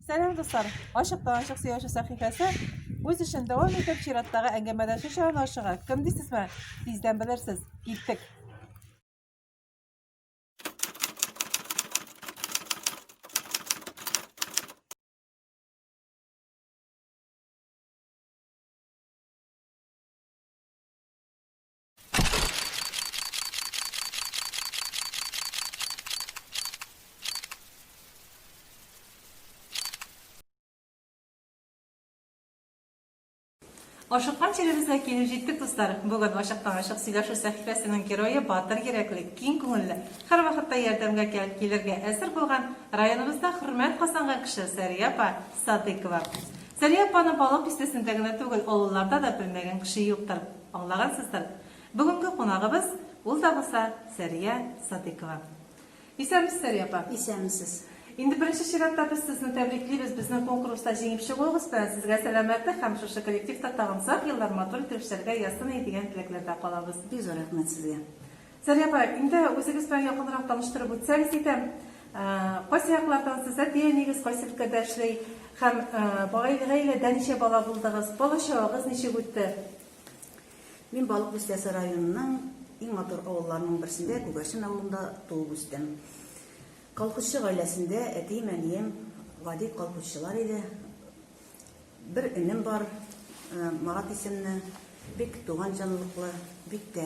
Сәлам, дуслар! Ачыктан-ачык сөйләшү сәхифәсе үз эшен дәвам итеп, чираттагы әңгәмәдәше чорына ашыга. Кем дисезме? Тиздән белерсез. Киттек! Ашыккан җиребезгә килеп җиттек, дуслар. Бүген ачыктан-ачык сөйләшү сәхифәсенең герое батыр йөрәкле, киң күңелле, һәрвакытта ярдәмгә килергә әзер булган районыбызда хөрмәт казанган кеше Сәрия апа Садыйкова. Сәрия апаны Балык Бистәсендә генә түгел, авылларда да белмәгән кеше юктыр. Аңлагансыздыр. Бүгенге кунагыбыз, ул да булса, Сәрия Садыйкова. Исәнмесез, Сәрия апа. Исәнмесез. Инде беренче чиратта без сезне тәбриклибез, безнең конкурста җиңеп чыгуыгыз белән, сезгә сәламәтлек һәм шушы коллективта тагын озак еллар матур итеп эшләргә язсын иде дигән теләкләрдә калабыз. Бик зур рәхмәт сезгә. Сәрия апа, инде үзегез белән якынрак таныштырып үтсәгез иде. Кайсы яклардан сез, әти-әниегез кайсы өлкәдә эшли һәм гаиләдә ничә бала булдыгыз, балачагыгыз ничек үтте? Мин Балык Бистәсе районының иң матур авылларының берсендә, Күгәрчен авылында туып үстем. Колхозчы гаиләсендә әтием, әнием гади колхозчылар иде. Бер энем бар, Марат исемле, бик туган җанлыклы, бик тә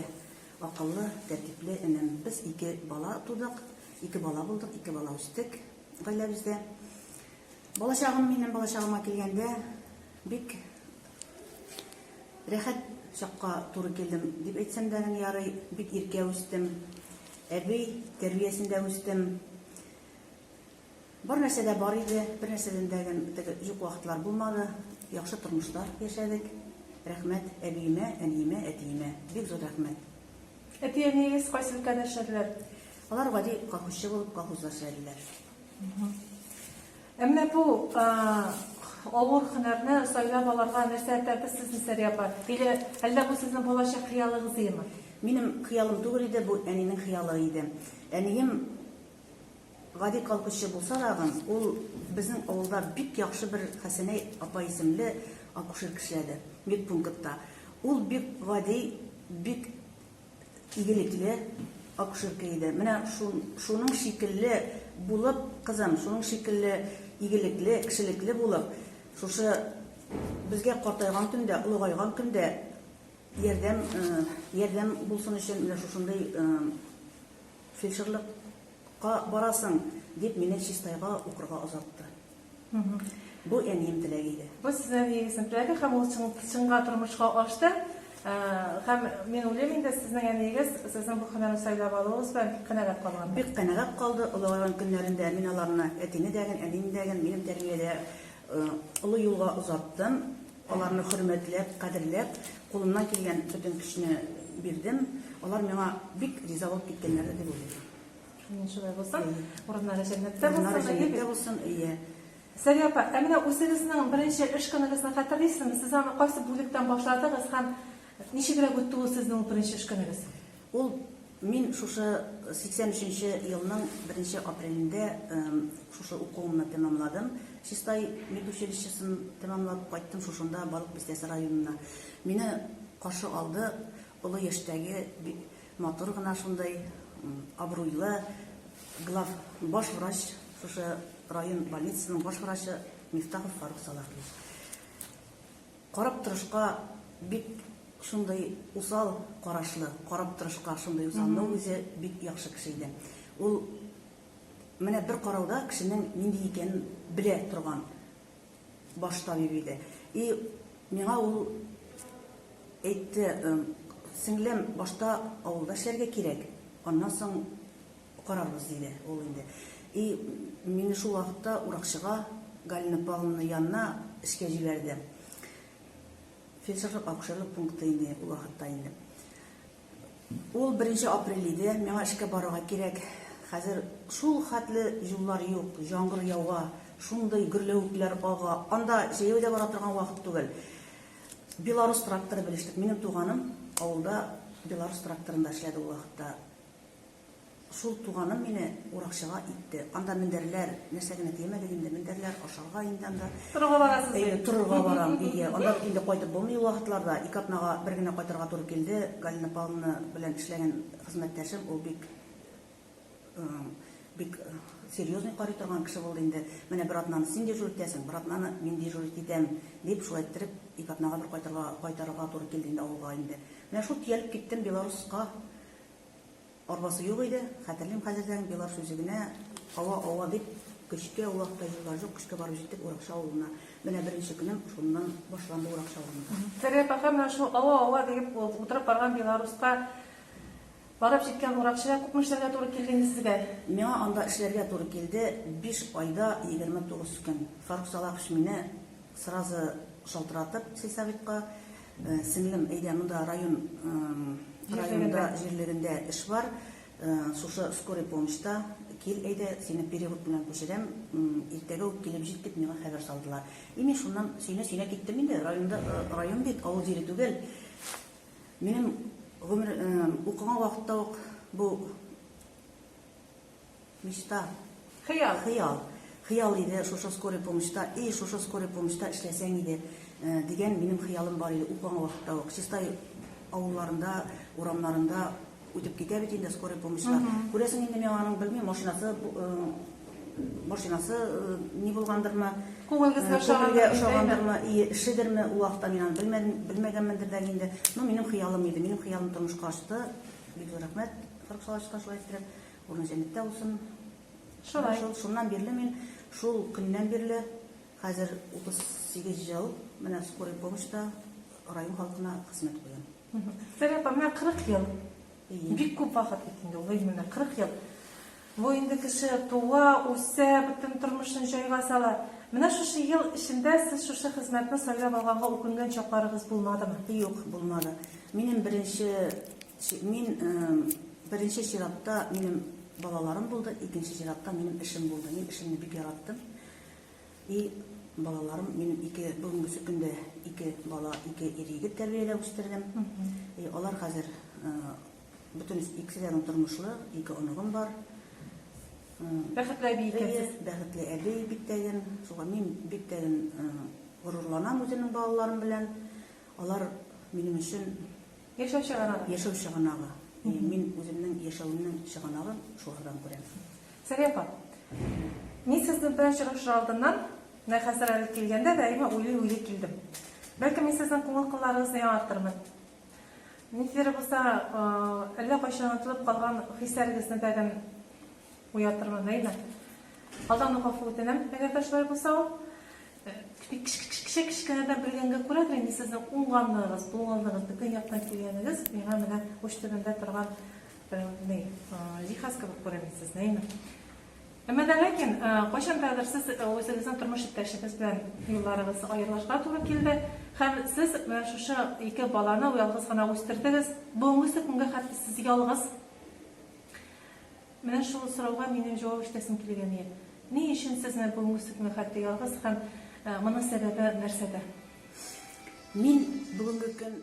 акыллы, тәртипле энем. Без ике бала тудык, ике бала булдык, ике бала үстек гаиләбездә. Балачагым минем балачагыма килгәндә бик рәхәт чакка туры килдем дип әйтсәм дә генә ярый, бик иркә үстем. Әби тәрбиясендә үстем. Бар нәрсә дә бар иде, бер нәрсәдән дә теге юк вакытлар булмады. Яхшы тормышта яшәдек. Рәхмәт әбиемә, әниемә, әтиемә. Бик зур рәхмәт. Әти-әниегез кайсы өлкәдә эшләделәр? Алар гади колхозчы булып колхозда эшләделәр. Ә менә бу авыр һөнәрне сайлап алырга нәрсә этәрде сезне, Сәрия апа? Или әллә бу сезнең балачак хыялыгыз идеме? Минем хыялым түгел иде, бу әнинең хыялы иде. Әнием гади колхозчы булса дагын, ул безнең авылда бик яхшы бер Хәсәнәй апа исемле акушерка эшләде медпунктта. Ул бик гади, бик игелекле акушерка иде. Менә шуның шикелле булып, кызым, шуның шикелле игелекле, кешелекле булып, шушы безгә картайган көндә, олыгайган көндә ярдәм, ярдәм булсын өчен менә шушындый фельдшерлыкка барасың, дип мине Чистайга укырга озатты. Бу әнием теләге иде. Бу сезнең әниегезнең теләге һәм ул чынга тормышка ашты. Һәм мин уйлыйм инде, сезнең әниегез сезнең бу һөнәрне сайлап алуыгыз белән бик канәгать калгандыр. Бик канәгать калды. Олыгайган көннәрендә мин аларны, әтине дә, әнине дә, минем тәрбиядә олы юлга озаттым. Аларны хөрмәтләп, кадерләп, кулымнан килгән бөтен көчне бирдем. Алар миңа бик риза булып киткәннәрдер дип уйлыйм. Менә шулай булсын. Урыннары җәннәттә булсын. Урыннары җәннәттә булсын, ие. Сәрия апа, ә менә үзегезнең беренче эш көнегезне хәтерлисезме? Сез аны кайсы бүлектән башладыгыз һәм ничегрәк үтте ул сезнең ул беренче эш көнегез? Ул мин шушы 83 нче елның беренче апрелендә шушы укуымны тәмамладым. Чистай медучилищесын тәмамлап кайттым шушында Балык Бистәсе районына. Мине каршы алды олы яшьтәге Матур гына шундый, абруйлы глав, баш врач, шушы район больницасының баш врачы Мифтахов Фарух Салахович. Карап торышка бик шундый усал карашлы, карап торышка шундый усал, но үзе бик яхшы кеше иде. Ул менә бер карауда кешенең нинди икәнен белә торган баш табиб иде. И миңа ул әйтте, сеңлем, башта авылда эшләргә кирәк, аннан соң карарбыз, диде ул инде. И мине шул вакытта Уракчыга, Галина Павловна янына эшкә җибәрде. Фельдшерлык-акушерлык пункты инде ул вакытта инде. Ул беренче апрель иде, миңа эшкә барырга кирәк. Хәзер шул хәтле юллар юк, яңгыр ява, шундый гөрләвекләр ага. Анда җәяү дә бара торган вакыт түгел. Беларус тракторы белештек. Минем туганым авылда Беларус тракторында эшләде ул вакытта. Шул туганым мине уракчыга итте. Анда мендәрләр, нәрсә генә тиемәдек инде, мендәрләр, ашарга инде анда. Торырга барасыз бит. Әйе, торырга барам, әйе. Анда бит инде кайтып булмый ул вакытларда. Ике атнага бер генә кайтырга туры килде. Галина Павловна белән эшләгән хезмәттәшем, ул бик бик серьезный карый торган кеше булды инде. Менә бер атнаны син дежурить итәсең, бер атнаны мин дежурить итәм, дип, шулай иттереп, ике атнага бер кайтырга, кайтарырга туры килде инде авылга инде. Менә шул төялеп киттем Беларуска. Арбасы юк иде, хәтерлим хәзердән, Беларус үзегенә ава-ава дип, көчкә, ул вакытта юллар юк, көчкә барып җиттек Уракчы авылына. Менә беренче көнем шуннан башланды Уракчы авылында. Сәрия апа, менә шул ава-ава диеп утырып барган Беларуска барып җиткән Уракчыда күпме эшләргә туры килде инде сезгә? Миңа анда эшләргә туры килде биш айда 29 көн. Фарук Салахович мине сразу шалтыратып сельсоветка, Сеңлем, әйдә, монда район районда җирлегендә эш бар. Шушы скорый помощьта кил, әйдә, сине перевод белән күчерәм. Иртәгә үк килеп җит дип миңа хәбәр салдылар. И мин шуннан сөенә-сөенә киттем инде. Районда район бит, авыл җире түгел. Минем гомер укыган вакытта ук бу Мечта. Хыял. Хыял. Хыял иде, шушы скорый помощьта, и шушы скорый помощьта эшләсәң иде, дигән минем хыялым бар иде укыган вакытта ук. Чистай авылларында, урамнарында үтеп китә бит инде скорый помощьлар. Күрәсең инде, миңа аның, белмим, машинасы, машинасы ни булгандырмы, Күңелгезгә ошагандырмы, ошагандырмы, и эшедерме, ул вакытта мин аны белмәдем, белмәгәнмендер дә инде. Но минем хыялым иде, минем хыялым тормышка ашты. Бик зур рәхмәт, Фарук Салаватовичка шулай иттереп. Урыны җәннәттә булсын. Шулай. Шул, шуннан бирле мин, шул көннән бирле, хәзер 38 ел, менә скорый помощьта район халкына хезмәт куям. Сәрия апа, менә 40 ел. Әйе. Бик күп вакыт бит инде ул, менә 40 ел. Бу инде кеше туа, үсә, бөтен тормышын җайга сала. Менә шушы ел эчендә сез шушы хезмәтне сайлап алганга үкенгән чакларыгыз булмадымы? Юк, булмады. Минем беренче Мин беренче чиратта минем балаларым булды, икенче чиратта минем эшем булды. Мин эшемне бик яраттым. И балаларым, минем ике, бүгенгесе көндә ике бала, ике ир-егет тәрбияләп үстердем. И алар хәзер бөтен икесе дә тормышлы, ике оныгым бар. Бәхетле әби икәнсез. Бәхетле әби бик тәген. Шуңа мин бик тәген горурланам үземнең балаларым белән. Алар минем өчен Яшәү чыганагы. Яшәү чыганагы. Мин үземнең яшәвемнең чыганагын шулардан күрәм. Сәрия апа, мин сезнең белән очрашыр алдыннан, менә хәзер әле килгәндә дә, әйме, уйлый-уйлый килдем. Бәлкем, мин сезнең күңел кылларыгызны яңартырмын. Ниндидер булса, әллә кайчан онытылып калган хисләрегезне тагын уятырмын, әйме? Алдан ук гафу үтенәм, әгәр дә шулай булса ул. Бик кече кечкенәдән белгәнгә күрәдер инде сезнең уңганлыгыгыз, булганлыгыгыз, бөтен яктан килгәнегез миңа менә уч төбендә торган бер ни, җиһаз кебек күрәм мин сезне, әйме? Әмма дә ләкин кайчандадыр сез үзегезнең тормыш иптәшегез белән юлларыгыз аерылышырга туры килде һәм сез менә шушы ике баланы ялгыз гына үстердегез. Бүгенгесе көнгә хәтле сез ялгыз. Менә шул сорауга минем җавап ишетәсем килгән иде. Ни өчен сез менә бүгенге көнгә хәтле ялгыз һәм моның сәбәбе нәрсәдә? Мин бүгенге көн.